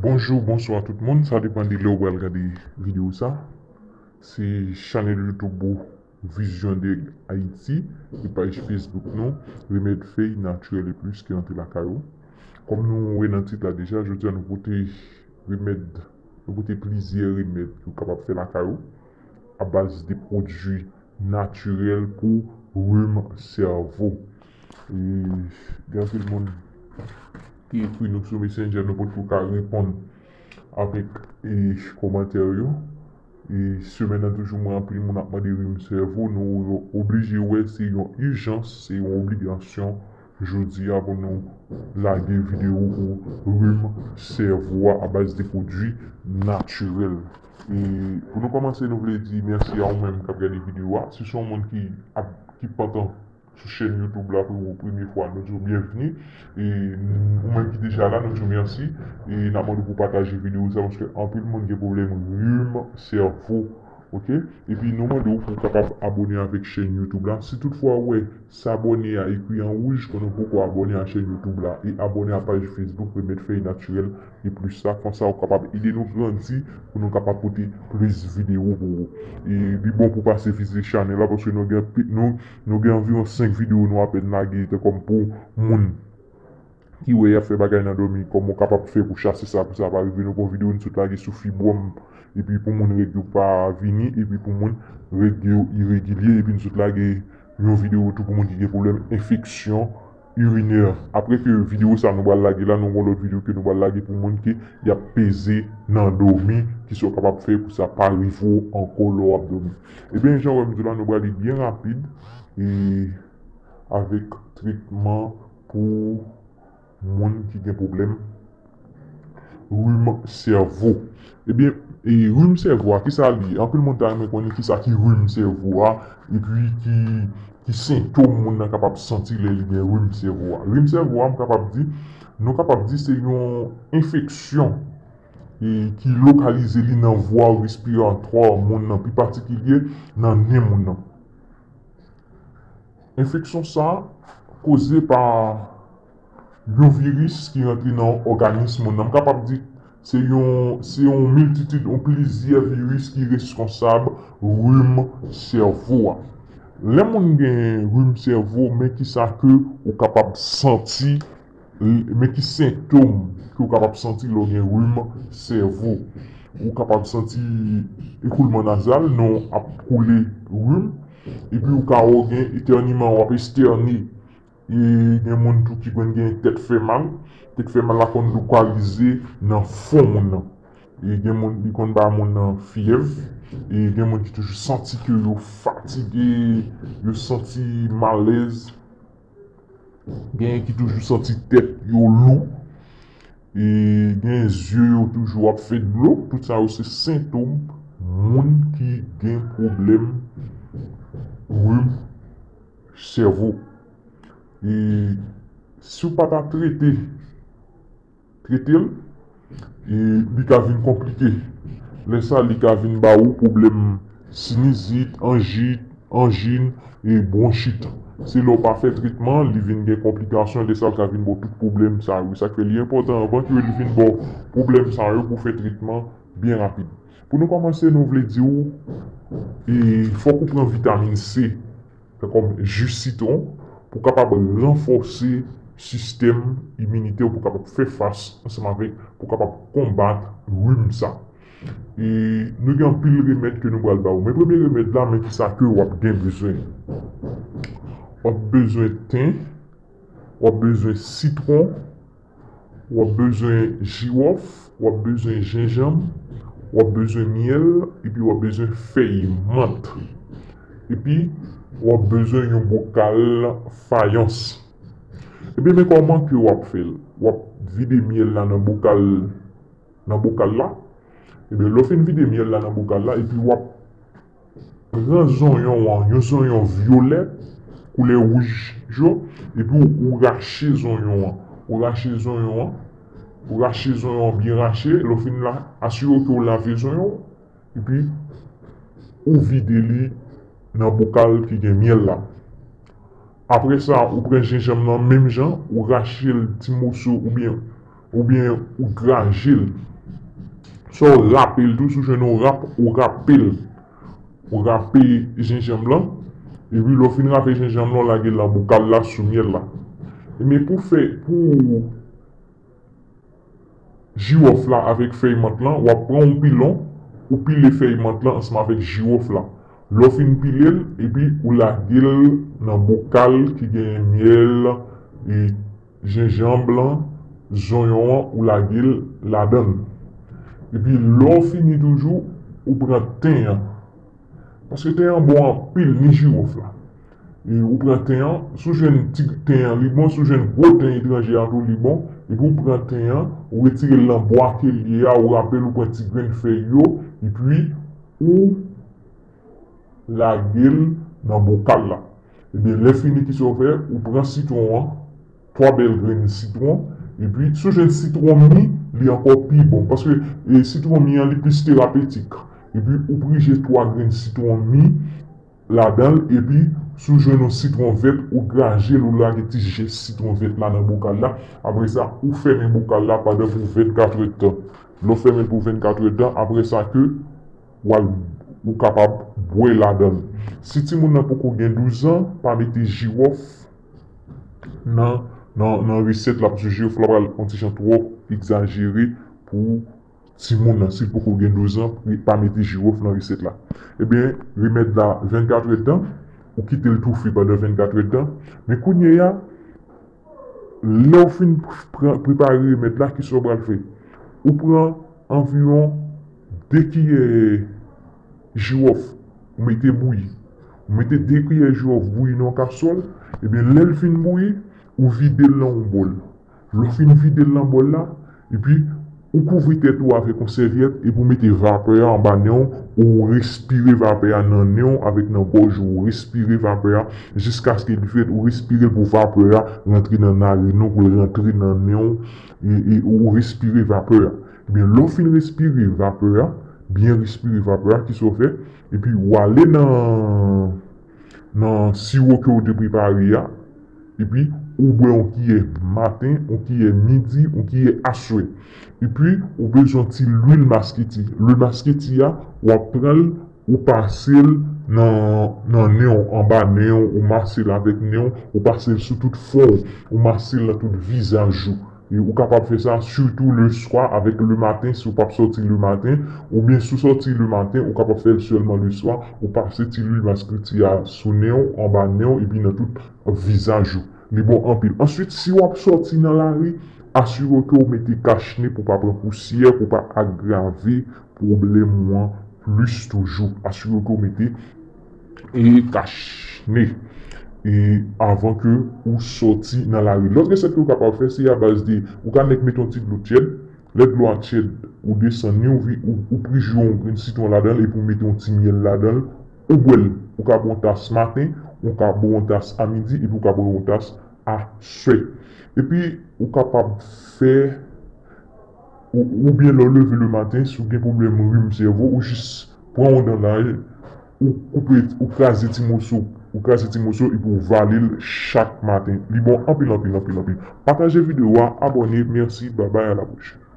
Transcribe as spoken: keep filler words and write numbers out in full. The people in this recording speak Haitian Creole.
Bonjou, bonswa tout moun. Sa depann de lè w pral gade videyo sa. Se chanèl YouTube ou Vision de Haïti, e paj Facebook nou, Remèd Fèy Natirèl e Plis ki rantre lakay ou. Kòm nou wè nan tit la deja, jodi a nou pote remèd, nou pote plizyè remèd ki w kapab fè lakay ou a baz de pwodui natirèl pou rim sèvo. E gen anpil moun ki ekri nou sou Messenger, nou potko ka reponn avèk e, kòmantè yo. E semèn nan toujou mwen anpil moun ap mande rim sèvo, nou oblije wè se yon ijans, se yon obligasyon jodi a pou nou lage videyo pou rim sèvo a a baz de pwodui natirèl. E pou nou kòmanse, nou vle di mèsi a ou menm k ap gade videyo a. Si se yon moun ki ap ki pantan sou chèn YouTube la pou premye fwa, nou di w byenvni. E ou menm ki deja la, nou di w mèsi. E n ap mande w pou pataje videyo sa, paske anpil moun gen pwoblèm rim sèvo. Oke? Epi nou mande w pou w kapab abòne avèk chèn YouTube la. Si toutfwa w wè s'abonner a ekri an wouj, konnen w poko abòne a chèn YouTube la. E abòne a paj Facebook Remèd Fèy Natirèl e Plis la. Konsa, w kapab ede nou grandi pou nou kapab pote plis videyo pou ou. E li bon pou pase vizite chanèl la, paske nou gen, nou, nou gen anviwon senk videyo nou apèn lage, tankou pou moun ki wè y ap fè bagay nan dòmi, kòman w kapab fè pou chase sa, pou sa pa rive. Nou gen yon videyo nou sot lage sou fibwòm, epi pou moun règ yo pa vini, epi pou moun règ yo iregilye, epi nou sot lage yon videyo tou pou moun ki gen pwoblèm enfeksyon irinè. Apre ke videyo sa nou pral lage la, nou gen lòt videyo ke nou pral lage pou moun ki y ap peze nan dòmi, ki sa w kapab fè pou sa pa rive w ankò lè w ap dòmi. Ebyen, jan w wè m di w la, nou pral li byen rapid e avèk tretman pou moun ki gen pwoblèm rim sèvo. Ebyen, e rim sèvo a, kisa li ye? Anpil moun ta renmen konnen kisa ki rim sèvo a, epi ki, ki sentòm moun nan kapab santi lè li gen rim sèvo a. Rim sèvo a, m kapab di, nou kapab di se yon enfeksyon e ki lokalize li nan vwa respiratwa moun nan, pi patikilye nan nen moun nan. Enfeksyon sa a koze pa yon viris ki rantre nan òganis moun nan. M kapab di se yon, se yon miltitid, yon plizyè viris ki reskonsab rim sèvo a. Lè moun gen rim sèvo, men kisa ke ou kapab santi, men ki sentòm ke ou kapab santi lè w gen rim sèvo. Ou kapab santi ekoulman nazal, nen w ap koule rim, epi ou ka wè w gen etèniman, w ap estène. E gen moun tou ki konn gen tèt fè mal. Tèt fè mal la konn lokalize nan fon moun nan. E gen moun, li konn ba moun nan fyèv. E gen moun ki toujou santi ke yo fatige, yo santi malèz. Genyen ki toujou santi tèt yo lou. E gen zye yo toujou ap fè dlo. Tout sa yo se sentòm moun ki gen pwoblèm rim sèvo. E si w pa ta trete, trete l, e li ka vin konplike. Lè sa, li ka vin ba ou pwoblèm sinizit, anjit, anjin, e bwonchit. Se lè w pa fè tretman, li vin gen konplikasyon, lè sa l ka vin ba w tout pwoblèm sa yo. Sa k fè li enpòtan anvan ke li vin ba w pwoblèm sa yo pou w fè tretman byen rapid. Pou nou kòmanse, nou vle di w, e fòk ou pran vitamin C, kòm ji sitwon, pou kapab ranfòse sistèm iminitè w, pou kapab fè fas ansanm avèk, pou kapab konbat rim sa. E nou gen anpil remèd ke nou pral ba w. Men premye remèd la, men kisa ke w ap gen bezwen. W ap bezwen ten, w ap bezwen sitwon, w ap bezwen jiwòf, w ap bezwen jenjanm, w ap bezwen myèl, epi w ap bezwen fèy mant. Epi w ap bezwen yon bokal fayans. Ebyen, men kòman ke w ap fè l? W ap vide myèl la nan bokal, nan bokal la. Ebyen, lè w fin vide myèl la nan bokal la, epi w ap pran zonyon an, yon zonyon vyolè, koulè wouj jo, epi w, ou rache zonyon an. Ou rache zonyon an, ou rache zonyon an byen rache, lè w fin la, asire w ke w lave zonyon an, epi ou vide li nan bokal ki gen myèl la. Apre sa, ou pran jenjanm nan menm jan, ou rache l ti moso oubyen, oubyen ou graje l. Sa w rape l tou, si w jwenn yon rap, ou rape l. Ou rape jenjanm lan. Epi lè w fin rape jenjanm lan, w lage l nan bokal la sou myèl la. Ebyen pou fè, pou jiwòf la avèk fèy mant lan, w ap pran yon pilon, ou pile fèy mant lan ansanm avèk jiwòf la. Lè w fin pile l, epi ou lage l nan bokal ki gen myèl, e jenjanm lan, zonyon an, ou lage l ladan l. Epi lè w fini toujou, ou pran ten an. Paske ten an bon anpil, ni jiwòf la. E ou pran ten an, si w jwenn ti ten an, li bon, si w jwenn gwo ten etranje a tou, li bon. Epi ou pran ten an, ou retire l nan bwa ke l ye a, ou rape l, ou pran ti grenn fèy yo, epi ou lage l nan bokal la. Ebyen, lè fini, kisa w fè? Ou pran sitwon an, twa bèl grenn sitwon, epi si w jwenn sitwon mi, li ankò pi bon. Paske e, sitwon mi an, li plis terapetik. Epi ou prije twa grenn sitwon mi ladan l, epi si w jwenn yon sitwon vèt, ou graje l, ou lage ti je sitwon vèt la nan bokal la. Apre sa, ou fèmen bokal la pandan pou vennkat èdtan. Lè w fèmen l pou vennkat èdtan, apre sa ke w al, ou kapab bwè ladan l. Si timoun nan poko gen douz an, pa mete jiwòf nan, nan, nan resèt la, paske jiwòf la pral yon ti jan twò egzajere pou timoun nan. Si l poko gen douz an, pa mete jiwòf nan resèt la. Ebyen, remèd la, vennkat èdtan, ou kite l toufe pandan vennkat èdtan. Men kounye a, lè w fin pran, prepare remèd la, kisa w pral fè? Ou pran anviwon de kiyè jiwòf, ou mete bouyi. Ou mete de kiyè jiwòf bouyi nan yon kaswòl, ebyen, lè l fin bouyi, ou vide l nan yon bòl. Lè w fin vide l nan bòl la, epi ou kouvri tèt ou avèk yon sèvyèt, epi ou mete vapè a anba nen w, ou respire vapè a nan nen w avèk nan gòj ou, ou respire vapè a jiskaske li fèt, ou respire l pou vapè a rantre nan narin ou, pou l rantre nan nen w, e, e ou respire vapè a. Ebyen, lè w fin respire vapè a, byen respire vapè a, kisa w fè? Epi w ale nan, nan siwo ke w te prepare a, epi ou bwè yon kiyè maten, yon kiyè midi, yon kiyè aswè. Epi ou bezwen ti lwil masketi. Lwil masketi a, w ap pran l, ou pase l nan, nan nen w, anba nen w, ou mase l avèk nen w, ou pase l sou tout fwon w, ou mase l nan tout vizaj ou. E ou kapab fè sa sitou leswa avèk lematen, si w p ap sòti lematen, oubyen si w sòti lematen, ou kapab fè l sèlman leswa, ou pase ti lwil masketi a sou nen w, anba nen w, epi nan tout vizaj ou. Li bon anpil. Answit, si w ap sòti nan lari, asire w ke w mete kach ne pou w pa pran pousyè, pou w pa agrave pwoblèm ou an plis toujou. Asire w ke w mete e kach ne e avan ke ou sòti nan lari. Lòt resèt ke w kapab fè, se abaz de, ou ka nèk mete yon ti dlo tyèd. Lè dlo a tyèd, ou desann li, ou, vi- ou, ou prije yon grenn sitwon ladan l, epi ou mete yon ti myèl ladan l, ou bwè l. Ou ka bwè yon tas maten, ou ka bwè yon tas a midi, epi ou ka bwè yon tas aswè. Epi, ou kapab fè, ou, oubyen lè w leve lematen, si w gen pwoblèm rim sèvo, ou jis pran yon dan lay, ou koupe, ou kraze ti moso, ou kraze ti moso, epi ou vale l chak maten. Li bon anpil, anpil, anpil, anpil. Pataje videyo a, abòne, mèsi, babay, a la pwochèn.